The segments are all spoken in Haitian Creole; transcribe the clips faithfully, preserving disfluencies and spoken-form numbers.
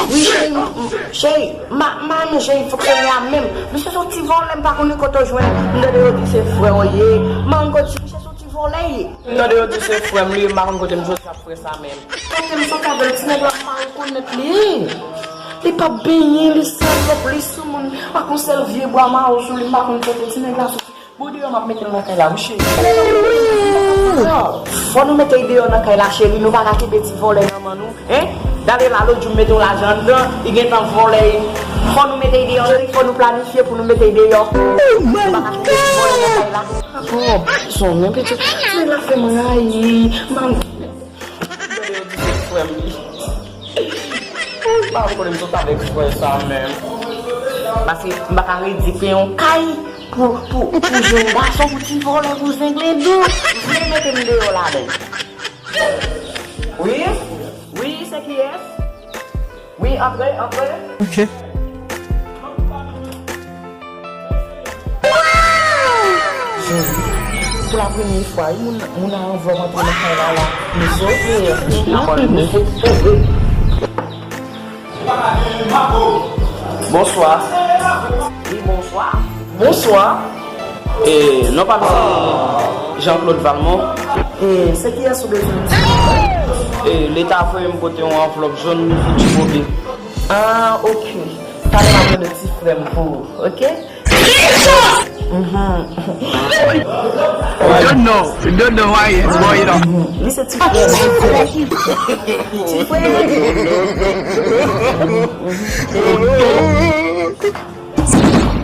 Wi, cheri, m, m, cheri, ma, ma nou cheri fonksyone a menm. Misye se yon ti vòlè, m pa konnen kote w jwenn. M tande yo di se frè w ye. M pa konn kote misye se yon ti vòlè ye. M tande yo di se frè m li ye, m pa konn kote misye sot frè sa menm. Kote misye sot avè l, ti nèg la m pa rekonèt li. Li p ap benyen, li sal, li soumoun, ak yon sèl vye bwa mawo sou li, m pa konn kote ti nèg la soti. Bon, deyò m ap mete l nan kay la, wi, cheri. Fò nou mete l deyò nan kay la, cheri. Nou pa ka kenbe ti vòlè nan men nou, en? Gade la, lòt jou m mete yon lajan anndan, li gentan vòlè. Fò nou mete l deyò, cheri. Fò nou planifye pou nou mete l deyò. Nou pa ka kenbe ti vòlè nan kay la. Oh my God! Son men piti. Nèg la fè m rayi. M pa konn kote misye sot avèk frè sa menm. Paske m pa ka redike yon kay pou, pou, pou jèn gason, pou ti vòlè, pou zenglendo. Vle mete m deyò ladan. Wi? Wi, se kiyès? Wi, antre, antre. Ok. Jezi, pou la premye fwa, wi, moun, moun a anvlòp antre nan kay la la. M sove. Bonswa. Wi, bonswa. Bonswa. E, non pa m se Jean Claude Valmont. E, se kiyès ou bezwen? E, Leta voye m pote yon anvlòp jòn pou Ti Bobe. Ah, ok. Talè m ap mande ti frè m pou ou, ok? Mhm. You don't know. You don't know why it's going on. Mhm. Li se ti frè m. Ti frè m.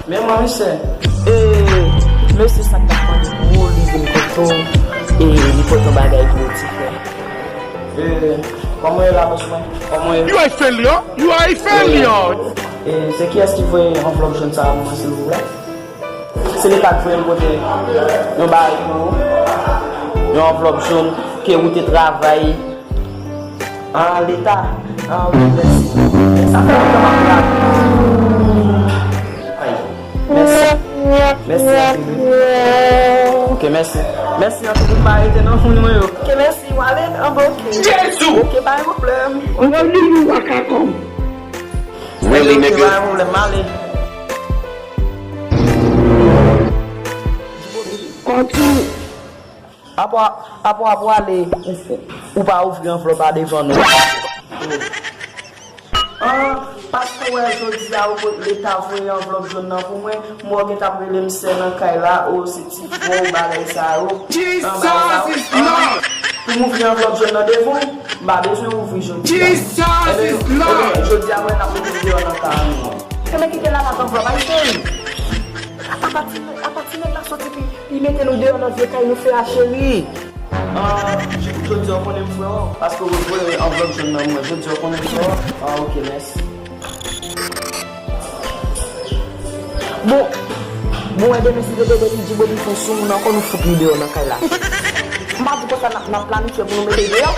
Men mwen, mesye, e, mesye sa k t ap mande pou ou, li vin kote w, e, li pote yon bagay pou ou, ti frè. E, kòman w ye la, bòs mwen? Kòman w ye? You are a failure. You are a failure. E, e, se kiyès ki voye anvlòp jòn sa a pou mwen, silvouplè? Se Leta k voye m pote yon bagay pou ou, yon anvlòp jòn ke ou te travay. Ah, Leta. Ah, wi, mèsi. Sa fè lontan m ap travay. Ay, mèsi. Mèsi anpil, wi. Ok, mèsi. Mèsi anpil, m pa rete non, moun mwen yo. Ok, mèsi, w ale, an bon, ok. Jezi! Ok, pa gen pwoblèm. Ok. Mwen vle yon waka kòm. Really, nigga? Ok, pa gen pwoblèm, m ale. Kontinye. Apre, apre, apre ale, ou, ou, ou pa ouvri anvlòp la devan nou. Ah, paske w wè jodi a, ou, Leta voye anvlòp jòn nan pou mwen, m wè w gentan ap rele m sè nan kay la, o, se ti vòl, bagay sa yo. Jesus is Lord! Pou m ouvri anvlòp jòn nan devan w, m pa bezwen ouvri jodi a. Jesus is Lord! Ebyen, jodi a, mwen, n ap mete l deyò nan kay nou. Ebyen, kite l la, pa t anvlòp, ay, cheri. Apa ti, apa ti nèg la soti pi Li mete nou deyò nan vye kay nou fè a, cheri. Ah, jodi a w konnen m frè w, paske w voye anvlòp jòn nan mwen. Jodi a w konnen m frè w. Ah, ok, mèsi. Bon, bon, ebyen, mèsi de bebe, li di bon, li fon sou moun ankò, nou fout li deyò nan kay la. M pa di konsa n ap, n ap planifye pou nou mete l deyò.